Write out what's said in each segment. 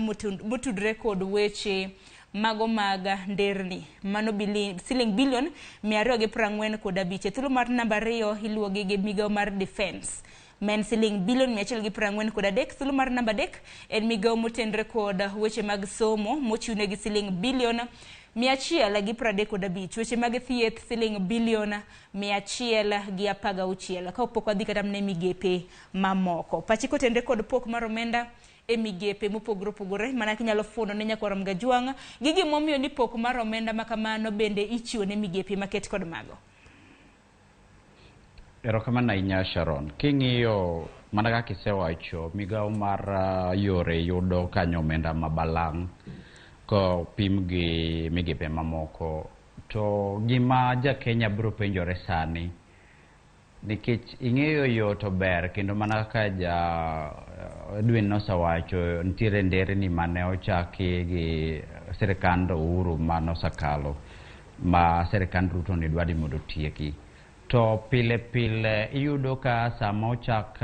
motudre kod weche mago mag nderni, mano siling bilion 245. E thuolo mar namba 2 iluwogi gi migawo mar defense ma en siling bilion 143. Thuolo mar namba 3 en migawo motenre kod weche mag somo mochiwnegi siling bilion 135. Weche mag thieth siling bilion 116. Kapok wadhi kata mana e migepe mamoko, pachi kotenre kod pok mar omenda e migepe mopogore opogore, mana kinyalo fuono ne nyakwar Mgajwang' gi gimomiyo ni pok mar omenda ma kamano bende ichiwo ne migepe maket kod mago. Erokamano ahinya, Sharon. King'iyo mana kaka isewacho, migawo mar yore yudo kanyo omenda mabalang' kopim gi migepe mamoko. To gima ja Kenya biro penjore sani, nikech ing'eyo yo to ber, kendo mana kaka ja Edwin nosewacho, nitiere nderni mane ochaki gi sirikand Uhuru manosekalo ma sirikand Ruto ni dwaro ni mondo otieki. To pile pile iyudo ka sama ochak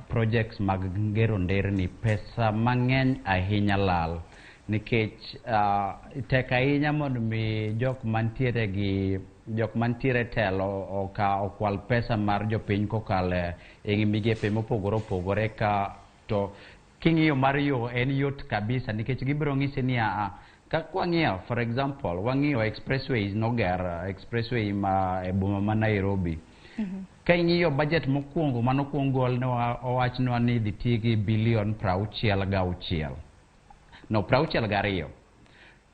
projects mag gero nderni, pesa mang'eny ahinya lal, nikech tek ahinya mondo mi jok mantiere telo okwal pesa mar jopiny kokalo e migepe mopogore opogore. Ka to king'iyo mar yo en yot kabisa, nikech gibiro ng'isi ni aa ka wang'iyo, for example, wang'iyo expressways noger expressway ma e boma ma Nairobi. Ka ing'iyo budget mokwongo manokwong gol, ne owachnwa ni idhi ti gi bilion 66, no, 62,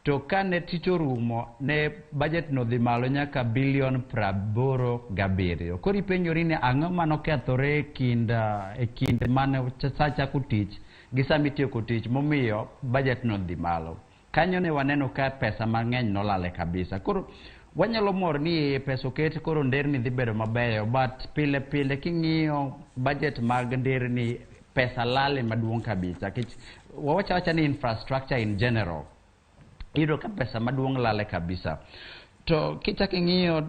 to kane tich orumo ne budget no dhi malo nyaka bilion 87. Koro ipenjori ni ang'o manokethore e kind mane sa chako tich gi sama itieko tich momiyo budget no dhi malo kanyo. Ne waneno ka pesa mang'eny nolale kabisa. Koro wanyalo mor ni pesa oket, koro nderni dhi bedo mabeyo, but pile pile king'iyo budget mag nderni, pesa lale maduong' kabisa. Nikech wawacho awacha ni infrastructure in general, iyudo ka pesa maduong' lale kabisa. To kichako ing'iyo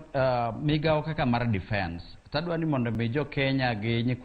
migawo kaka mar defense, tadwa ni mondo mi jo Kenya gi nyikwa